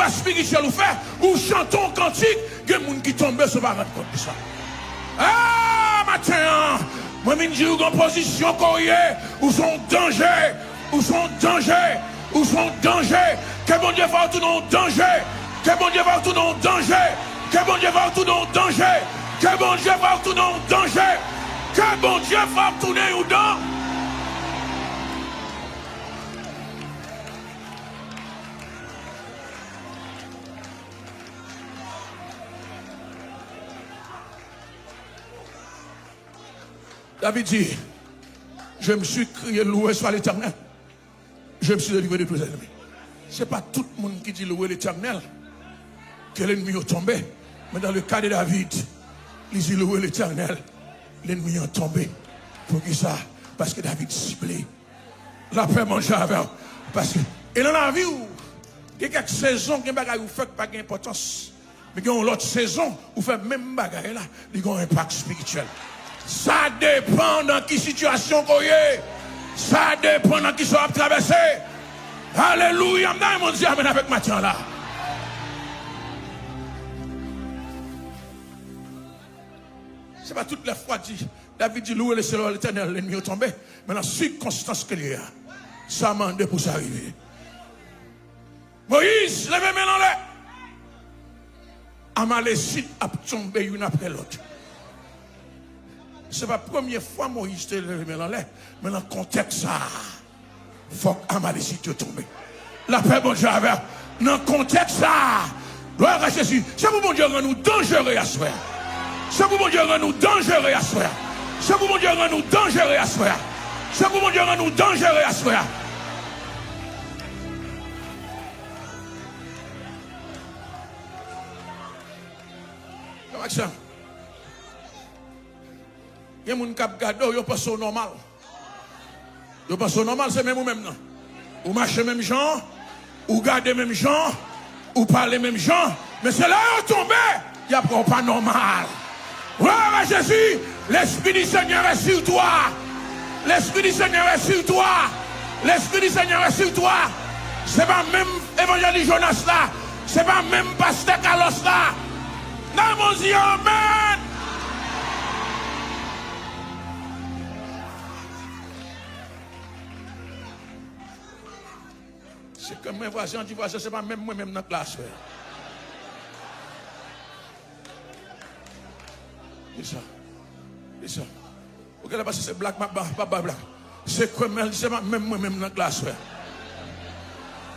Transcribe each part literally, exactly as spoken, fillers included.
Konba espirityèl ou fè, ou chante yon kantik, gen moun ki tonbe san w pa rann kont de sa. Ah, maten an, mwen vin di w gen pozisyon ke w ye, ou se yon danje, ou se yon danje, ou se yon danje. Ke Bondye fè w tounen yon danje, ke Bondye fè w tounen yon danje, ke Bondye fè w tounen yon danje, ke Bondye fè w tounen yon danje, ke Bondye fè w tounen yon dan. David di, je me suis crié, loué soit l'Éternel, je me suis délivré de tous les ennemis. Se pa tout moun ki di louwe Letènèl ke lènmi yo tonbe. Men dans le cas de David, li di louwe Letènèl, lènmi an tonbe. Poukisa? Paske David sible. Lapè Bondye avè w. Paske, e nan lavi w, gen kèk sezon, gen bagay ou fè k pa gen enpòtans. Men gen yon lòt sezon, ou fè menm bagay la, li gen yon enpak espirityèl. Sa depann nan ki sitiyasyon ke w ye. Sa depann nan ki sa w ap travèse. Alelouya, m ta renmen di amèn avèk maten an la. Se pa tout lè fwa di, David di, louwe le Seyè Letènèl, lènmi yo tonbe. Men nan sikonstans ke l ye a, sa mande pou sa rive. Moyiz leve men l anlè. Amalesit ap tonbe youn apre lòt. Se pa premye fwa Moyiz te leve men l anlè, men nan kontèks sa a, fòk Amalesit yo tonbe. Lapè Bondye avè w. Nan kontèks sa a, glwa a Jezi, se pou Bondye rann ou danjere aswè a. Se pou Bondye rann ou danjere aswè a. Se pou Bondye rann ou danjere aswè a. Se pou Bondye rann ou danjere aswè a. Frè Maxime, gen moun k ap gade w, yo panse w nòmal. Yo panse w nòmal, se menm ou menm nan. Ou mache menm jan, ou gade menm jan, ou pale menm jan, men se lè yo tonbe, y ap wè w pa nòmal. Glwa a Jezi, l'Esprit du Seigneur est sur toi. L'Esprit du Seigneur est sur toi. L'Esprit du Seigneur est sur toi. Se pa menm evanjèlis Jonas la. Se pa menm pastè Carlos la. Nan mon Dye, amèn. Se ke mwen vwazen an di vwazen, se pa menm mwen menm nan klas, frè. Di sa. Di sa. Ou genlè panse se blag m ap ba, m ap bay blag. Se kwè m, men se pa menm mwen menm nan klas, frè.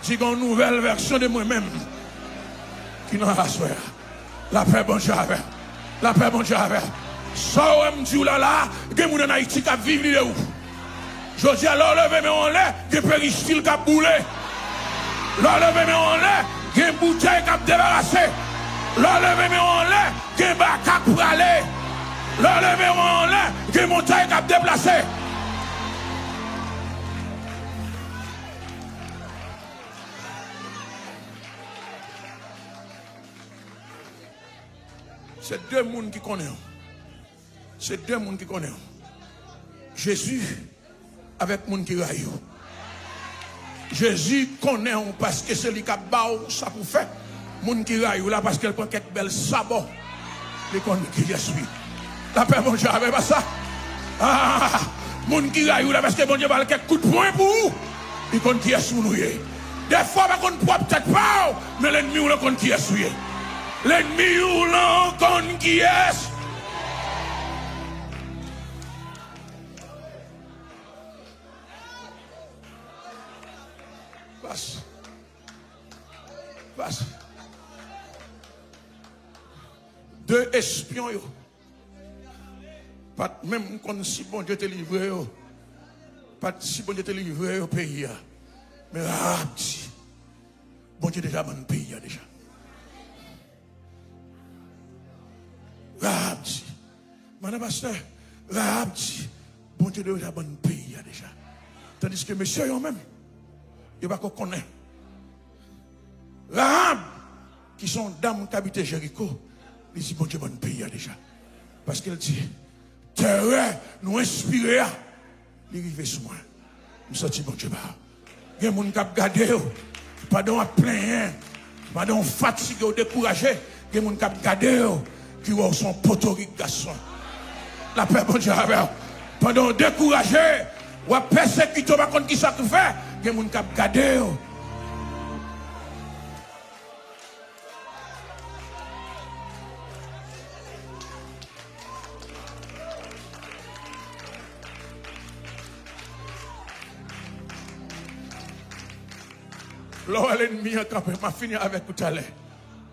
Di gen yon nouvèl vèsyon de mwen menm ki nan aswè a. Lapè Bondye avè w. Lapè Bondye avè w. Sa w wè m di w la la, gen moun ann Ayiti k ap viv li de ou. Jodi a, lè w leve men w anlè, gen peristil k ap boule. Lè w leve men w anlè, gen boutèy k ap debarase. Lè w leve men w anlè, gen baka k prale. Lè w leve men w anlè, gen montay k ap deplase. Se de moun ki konnen w. Se de moun ki konnen w. Jezi avèk moun ki rayi w. Jezi konnen w paske se li k ap ba w sa pou w fè. Moun ki rayi w la, paske l pran kèk bèl sabò, li konn kiyès ou ye. Lapè Bondye avè w, pa sa. Ah, moun ki rayi w la, paske Bondye ba l kèk kout pwen pou ou, li konn kiyès moun ou ye. Dèfwa w pa konn pwòp tèt pa w, men lènmi w lan konn kiyès ou ye. Lènmi w lan konn kiyès. Pas. Pas. De espyon yo pa t menm konn si Bondye te livre yo. Pa t si Bondye te livre yo peyi a. Men Rahab di, Bondye deja ban n peyi a deja. Rahab di, madan pastè, Rahab di, Bondye deja ban n peyi a deja. Tandiske mesye yo menm, yo pa ko konnen. Rahab, ki se yon dam k abite Jeriko, li di, Bondye ban n peyi a deja. Paske l di, terè nou enspire a, li rive sou mwen. M santi Bondye ba. Gen moun k ap gade w, pandan w ap plenyen, Pandan w fatige, w dekouraje, gen moun k ap gade w ki wè w se yon potorik gason. Lapè Bondye avè w. Pandan w dekouraje, w ap pèsekite, w pa konn kisa pou fè, gen moun k ap gade w. Lè w wè lènmi an kanpe, m ap fini avèk ou talè.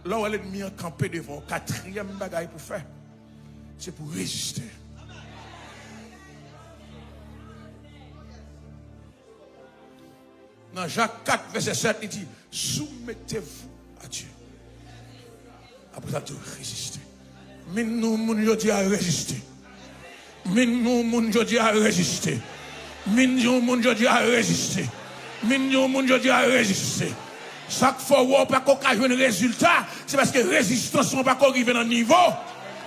Lè w wè lènmi an kanpe devan w, katriyèm bagay pou fè, se pou reziste. Nan Jak kat vèsè sèt, li di, soumettez-vous à Dieu. Apre sa, l di, reziste. Min nou moun jodi a, reziste. Min yon moun jodi a, reziste. Min yon moun jodi a, reziste. Min yon moun jodi a, reziste. Sa k fè w wè w pako ka jwenn rezilta, se paske rezistans ou an pako rive nan nivo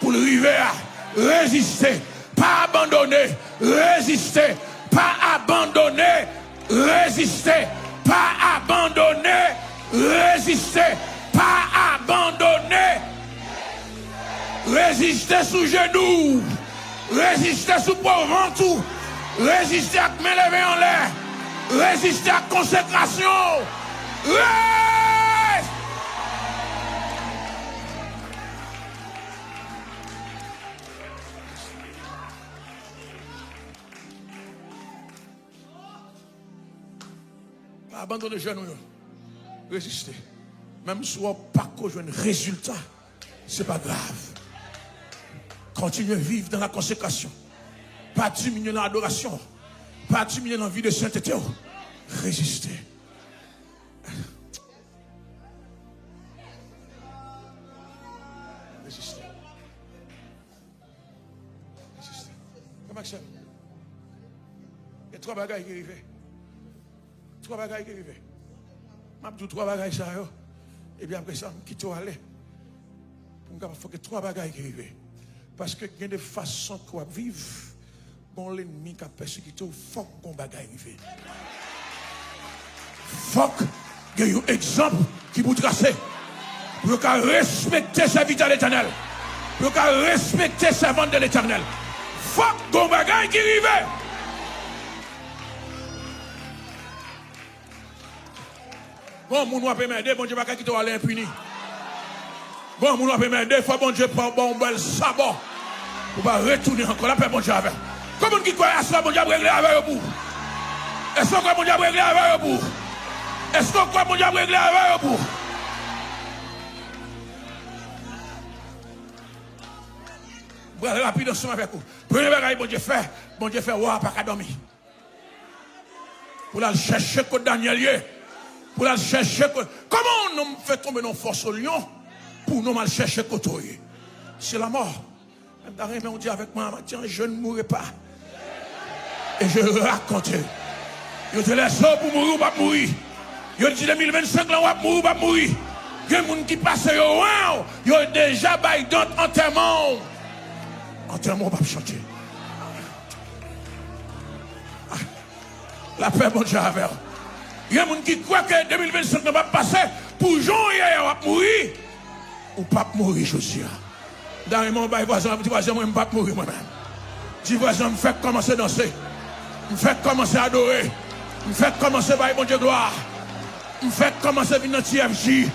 pou l rive a. Reziste. Pa abandone. Reziste. Pa abandone. Reziste. Pa abandone. Reziste. Pa abandone. Reziste sou jenou w. Reziste sou po vant ou. Reziste ak men leve anlè. Reziste ak konsekrasyon w. Rez- Pa abandone jèn ou yo. Reziste. Menm si w pako jwenn rezilta, se pa grav. Kontinye viv dans la consécration. Pa diminye nan adorasyon. Pa diminye nan vi de sentete w. Reziste. Reziste. Reziste. Frè m ak sè m, gen twa bagay ki rive. Twa bagay ki rive. M ap di w twa bagay sa yo. Epi apre sa, m kite w ale. Pou m kapab fè w gen twa bagay ki rive. Paske gen de fason ke w ap viv, gen yon lènmi k ap pèsekite w, fòk gen yon bagay rive. Fòk gen yon egzanp ki pou trase. Pou yo ka respekte sèvitè Letènèl. Pou yo ka respekte sèvant de Letènèl. Fòk gen yon bagay ki rive. Gon moun w ap enmède, Bondye pa ka kite w ale enpini. Gon moun w ap enmède, fò Bondye pran ba w yon bèl sabò. Ou pa retounen ankò, lapè Bondye avè w. Konbyen moun ki kwè aswè Bondye ap regle avè yo pou ou? Èske w kwè Bondye ap regle avè yo pou ou? Èske w kwè Bondye ap regle avè yo pou ou? M pral rapid ansanm avèk ou. Premye bagay Bondye fè, Bondye fè wa a pa ka dòmi. Pou l al chèche kot Danyèl ye. Pou l al chèche kot. Kòman yon nonm fè tonbe nan fòs o lyon pou yon nonm al chèche kote w ye? Se lanmò. M ta renmen w di avèk mwen, maten an, je ne mourrai pas. Et je raconte. Yo te lèse w pou mouri, ou p ap mouri. Yo te di de mil vennsenk lan, w ap mouri, ou p ap mouri. Gen moun ki pase yo wè w, yo deja bay dat antèman w. Antèman w p ap chanje. Lapè Bondye avè w. Gen moun ki kwè ke de mil vennsenk lan p ap pase, pou jan w ye a w ap mouri. Ou p ap mouri jodi a. M ta renmen w bay vwazen w, di vwazen mwen, m p ap mouri mwen menm. Di vwazen m, m fèk kòmanse danse. M fèk kòmanse adore. M fèk kòmanse bay Bondye glwa. M fèk kòmanse vin nan T F J.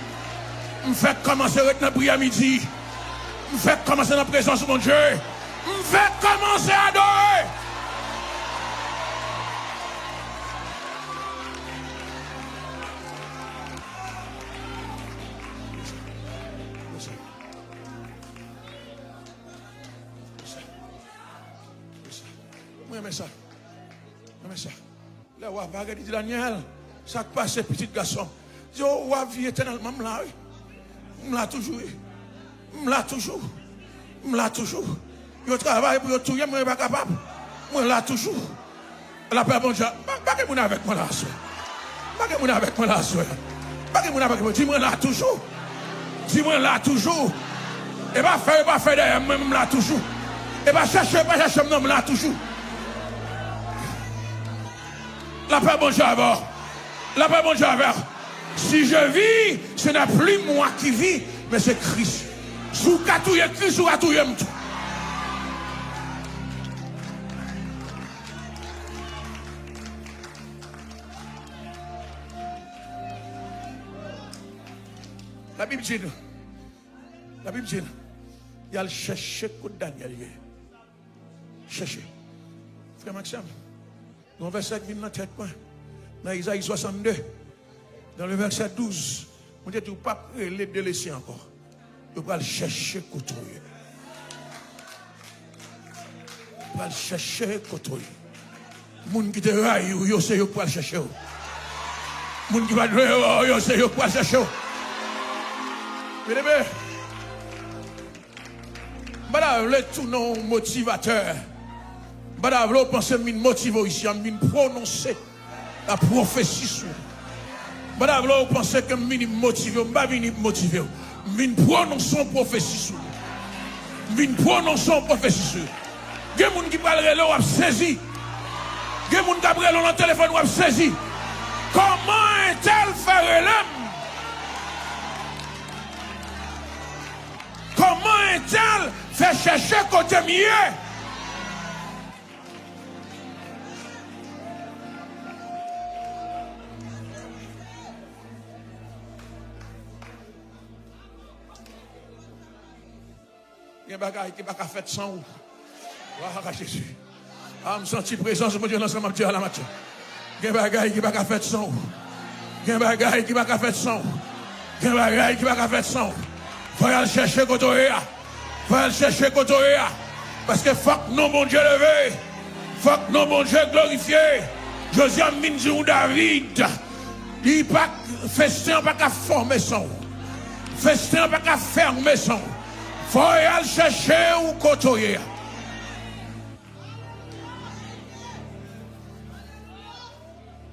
M fèk kòmanse ret nan priyè midi. M fèk kòmanse nan prezans Bondye. M fèk kòmanse adore. Mwen renmen sa. Mwen renmen sa. Lè wa parèt, li di, Danyèl, sa k pase, pitit gason m? Li di, o wa, vi etènèlman, m la, wi. M la toujou, wi. M la toujou. M la toujou. Yo travay pou yo touye m, mwen pa kapab. Mwen la toujou. Lapè Bondye. Pa, pa gen moun avèk mwen la aswè. Pa gen moun avèk mwen la aswè. Pa gen moun avèk mwen. Di, mwen la toujou. Di, mwen la toujou. E pa fè, e pa fè dèyè mwen, m la toujou. E pa chèche, e pa chèche m, non, m la toujou. Lapè Bondye avè w. Lapè Bondye avè w. Si je vis, ce n'est plus moi qui vis, mais c'est Christ. Si w ka touye Kris, ou ka touye m tou. Labib di nou, Labib di nou, y al chèche kot Danyèl ye. Chèche. Frè m ak sè m, yon vèsè k vin nan tèt mwen, nan Ezayi swasannde, dans le verset douze, Bondye di, ou p ap rele de lesye ankò. Yo pral chèche kote w ye. Yo pral chèche kote w ye. Moun ki te rayi w yo, se yo k pral chèche w. Moun ki pa t vle wè w yo, se yo k pral chèche w. Byeneme, m pa ta vle tounen w motivatè. M pa ta vle w panse m vin motive w isi a, m vin pwononse la pwofesi sou ou. M pa ta vle w panse ke m vini motive w, m pa vini motive w. M vin pwononse yon pwofesi sou ou. M vin pwononse yon pwofesi sou ou. Gen moun ki pral rele w, w ap sezi. Gen moun k ap rele w nan telefòn, w ap sezi. Kòman entèl fè rele m? Kòman entèl fè chèche kote m ye? Gen bagay ki pa ka fèt san ou. Glwa a Jezi. A, m santi prezans Bondye nan sa m ap di a la maten. Gen bagay ki pa ka fèt san ou. Gen bagay ki pa ka fèt san ou. Gen bagay ki pa ka fèt san ou. Fò y al chèche kote w ye a. Fò y al chèche kote w ye a. Paske fòk non Bondye leve. Fòk non Bondye glorifye. Jodi a m vin di w, David, li pa, festen an pa ka fòme san w. Festen an pa ka fèmen san w. Fò y al chèche w kote w ye a.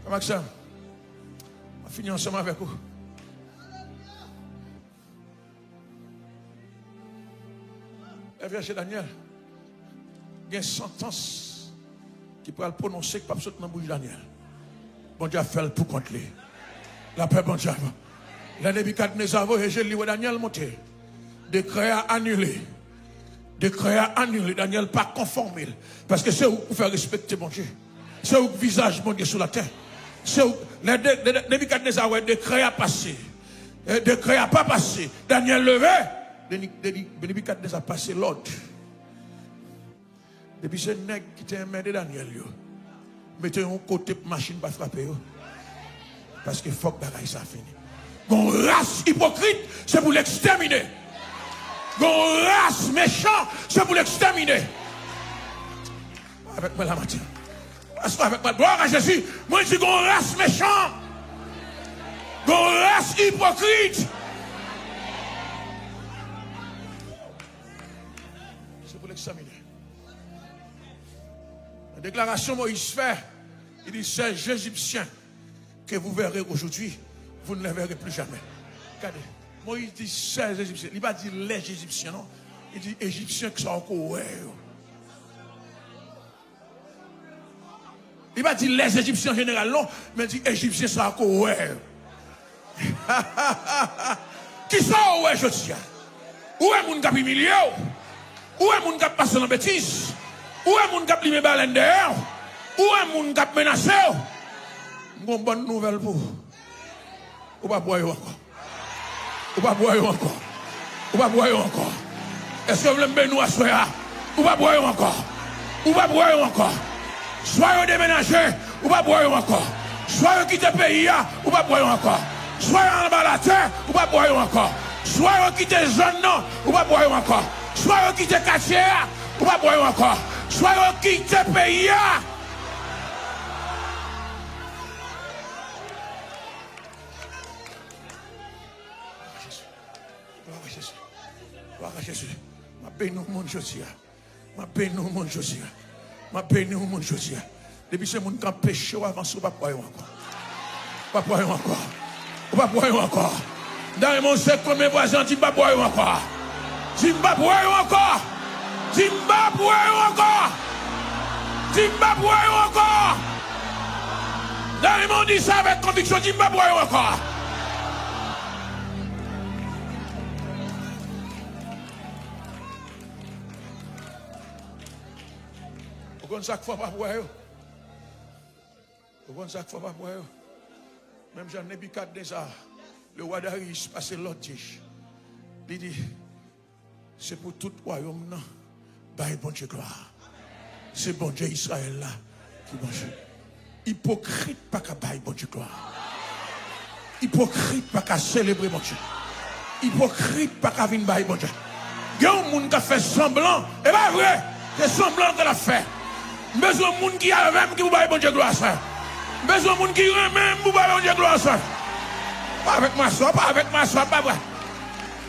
Frè m ak sè m, m ap fini ansanm avèk ou. Lè vèsè Danyèl, gen santans ki pral pwononse ki p ap sot nan bouch Danyèl. Bondye ap fè l pou kont li. Lapè Bondye ap. Lè Nebikadneza voye je l, li wè Danyèl monte. Dekrè a anile. Dekrè a anile. Danyèl pa konfòme l. Paske se ou k pou fè respekte Bondye. Se ou k vizaj Bondye sou latè. Se ou, lè de, de, de, Nebikadneza wè dekrè a pase. E dekrè a pa pase. Danyèl leve. Deni-, Deni-, Nebikadneza pase lòd. Depi se nèg ki te enmède Danyèl yo, mete yon kote pou machin pa frape yo. Paske fòk bagay sa fini. Gon ras ipokrit, se pou l ekstèmine. Gon ras mechan, se pou l ekstèmine. Avèk mwen la maten. Ras avèk mwen, glwa a Jezi. Mwen di gon ras mechan. Gon ras ipokrit. Se pou l ekstèmine. Nan deklarasyon Moyiz fè, li di, ces Égyptiens que vous verrez aujourd'hui, vous ne les verrez plus jamais. Gade, Moyiz di ces Égyptiens. Li pa di les Égyptiens, non. Li di Ejipsyen sa w ko wè yo. Li pa di les Égyptiens an jeneral, non, men di Ejipsyen sa w ko wè yo. Kisa w wè jodi a? Ou wè moun k ap imilye w? Ou wè moun k ap pase nan betiz? Ou wè moun k ap limen balèn dèyè w? Ou wè moun k ap menase w? M gon bòn nouvèl pou ou. Ou p ap wè yo ankò. Ou p ap wè yo ankò. Ou p ap wè yo ankò. Èske w vle m beni w aswè a? Ou p ap wè yo ankò. Ou p ap wè yo ankò. Swa yo demenaje, ou p ap wè yo ankò. Swa yo kite peyi a, ou p ap wè yo ankò. Swa yo anba latè, ou p ap wè yo ankò. Swa yo kite zòn nan, ou p ap wè yo ankò. Swa yo kite katye a, ou p ap wè yo ankò. Swa yo kite peyi a. Glwa a Jezi. Glwa a Jezi. M ap beni yon moun jodi a. M ap beni yon moun jodi a. M ap beni yon moun jodi a. Depi se moun k ap anpeche w avanse, ou p ap wè yo ankò. Ou p ap wè yo ankò. Ou p ap wè yo ankò. M ta renmen w sèk men vwazen an, di, m p ap wè yo ankò. Di, m p ap wè yo ankò. Di, m p ap wè yo ankò. Di, m p ap wè yo ankò. M ta renmen w di sa avèk konviksyon, di, m p ap wè yo ankò. Ou konn sa k fè w p ap wè yo? Ou konn sa k fè w p ap wè yo? Menm jan Nebikadneza, le wa Dariyis pase lòd, Dye, li di, se pou tout wayòm nan bay Bondye glwa. Se Bondye Izrayèl la ki Bondye. Ipokrit pa ka bay Bondye glwa. Ipokrit pa ka selebre Bondye. Ipokrit pa ka vin bay Bondye. Gen yon moun k ap fè sanblan, e pa vre, se sanblan ke l ap fè. M bezwen moun ki avè m ki pou bay Bondye glwa sa. M bezwen moun ki renmen m pou bay Bondye glwa sa. Pa avèk m aswè, pa avèk m aswè, pa vre.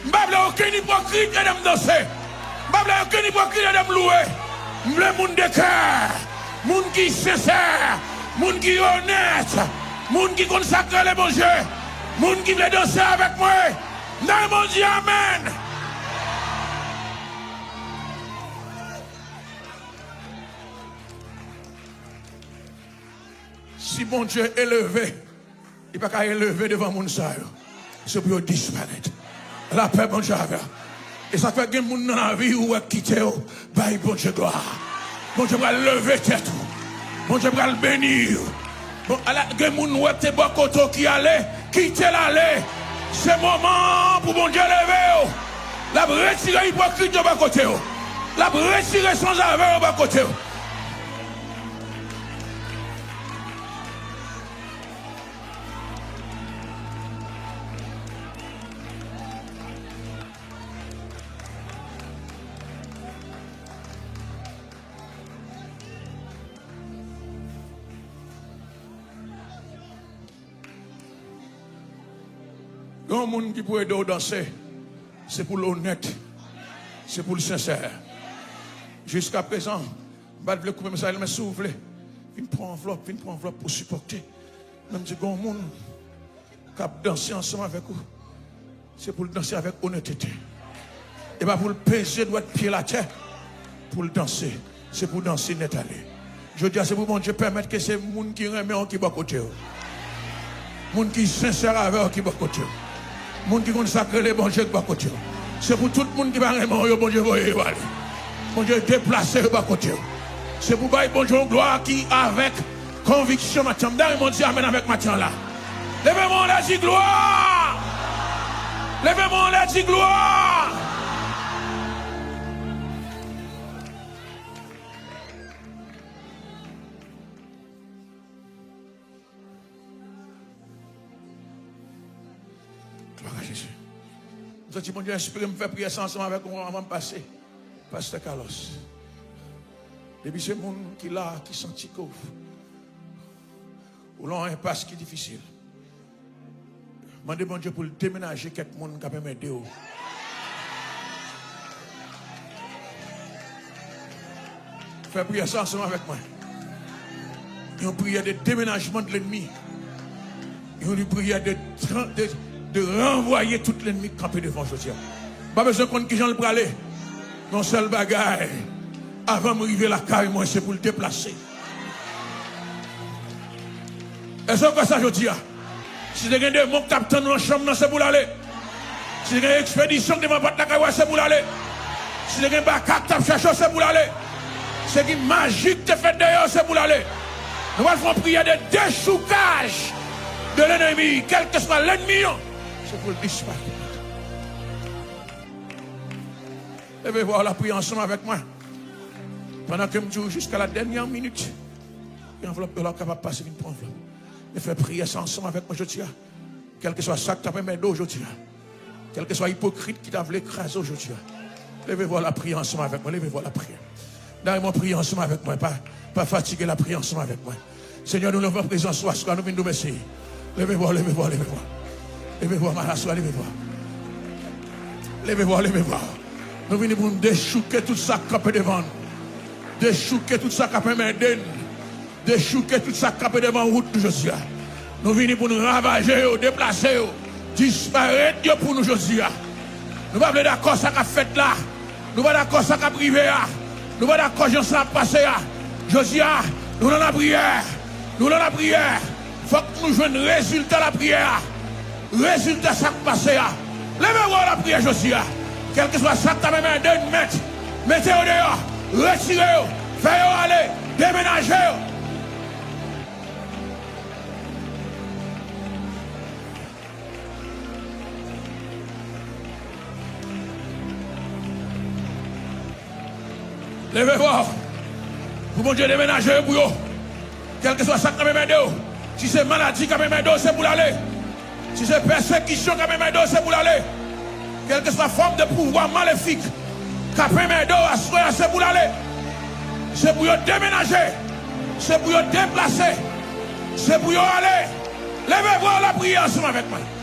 M pa vle okenn ipokrit ede m danse. M pa vle okenn ipokrit ede m louwe. M vle moun de kè, moun ki sensè, moun ki onèt, moun ki konn sa k rele Bondye, moun ki vle danse avèk mwen. Nan yon di amèn. Si Bondye eleve, li pa ka eleve devan moun sa yo. Se pou yo disparèt. Lapè Bondye avè w. E sa k fè gen moun nan lavi ou wè kite yo bay Bondye glwa. Bondye pral leve tèt ou. Bondye pral beni w. Bon, ala, gen moun ou wè te bò kote w ki ale, kite l ale. Se moman an pou Bondye leve w. L ap retire ipokrit yo bò kote w. L ap retire sanzave yo bò kote w. Gen yon moun ki pou ede w danse, se pou l onèt, se pou l sensè. Jiskaprezan, m pa t vle koupe mesaj la, men si w vle, vin pran anvlòp, vin pran anvlòp pou sipòte. Men m di, gen yon moun k ap danse ansanm avèk ou, se pou l danse avèk onètete. E pa pou l peze dwèt pye l atè pou l danse. Se pou danse nèt ale. Jodi a, se pou Bondye pèmèt ke se moun ki renmen w ki bò kote w. Moun ki sensè avè w ki bò kote w. Moun ki konn sa k rele Bondye ki bò kote w. Se pou tout moun ki pa renmen w yo, Bondye voye yo ale. Bondye deplase yo bò kote w. Se pou bay Bondye yon glwa ki avèk konviksyon maten an. M ta renmen w di amèn avèk maten an la. Leve men w anlè, di glwa! Leve men w anlè, di glwa! Glwa a Jezi. M santi Bondye enspire m fè priyè sa ansanm avèk ou anvan m pase. Pastè Carlos. Depi se moun ki la, ki santi ke w, ou lan yon enpas ki difisil, mande Bondye pou l demenaje kèk moun k ap enmède w. Fè priyè sa ansanm avèk mwen. Yon priyè de demenajman de lènmi. Yon priyè de, tran- de, de ranvwaye tout lènmi k kanpe devan w jodi a. M pa bezwen konn kijan l prale. Yon sèl bagay. Avan m rive lakay mwen, se pou l deplase. Èske w kwè sa jodi a? Si te gen demon k t ap tann ou nan chanm nan, se pou l ale. Si te gen ekspedisyon k devan pòt lakay ou a, se pou l ale. Si te gen baka k t ap chèche w, se pou l ale. Si te gen maji k te fèt dèyè w, se pou l ale. Nou pral fè yon priyè de dechoukaj de lènmi, kèlkeswa lènmi an, se pou l disparèt. Leve vwa w la, priye ansanm avèk mwen. Pandan ke m di w jiska la dènyè minit, gen anvlòp yo la, w kapab pase vin pran anvlòp. Men fè priyè sa ansanm avèk mwen jodi a. Kèlkeswa sa k t ap enmède w jodi a, kèlkeswa ipokrit ki ta vle kraze w jodi a, leve vwa w la, priye ansanm avèk mwen. Leve vwa w la, priye. Dayè mwen, priye ansanm avèk mwen. Pa, pa fatige la, priye ansanm avèk mwen. Senyè, nou leve an prezans ou aswè a, nou vin di w mèsi. Leve vwa w, leve vwa w, leve vwa w. Leve vwa w, malaswa, leve vwa w. Leve vwa w, leve vwa w. Nou vini pou n dechouke tout sa k kanpe devan nou. Dechouke tout sa k ap enmède n. Dechouke tout sa k kanpe devan wout nou jodi a. Nou vini pou n ravaje yo, deplase yo, disparèt yo pou nou jodi a. Nou pa vle dakò sa k ap fèt la. Nou pa dakò sa k ap rive a. Nou pa dakò jan sa ap pase a. Jodi a, nou nan lapriyè. Nou nan lapriyè. Fòk nou jwenn rezilta lapriyè a. Rezilta sa k pase a. Leve vwa w lapriyè jodi a. Kèlkeswa sa k ta menm ede n, mèt, mete yo deyò. Retire yo. Fè yo ale. demenaje yo. Leve vwa w pou Bondye demenaje yo pou yo. Kèlkeswa sa k nan men mède w, si se maladi k ap anmède w, se pou l ale. Si se pèsekisyon k ap anmède w, se pou l ale. Kèlkeswa fòm de pouvwa malefik k ap anmède w aswè a, se pou l ale. Se pou yo demenaje. Se pou yo deplase. Se pou yo ale. Leve vwa w, lapriyè ansanm avèk mwen.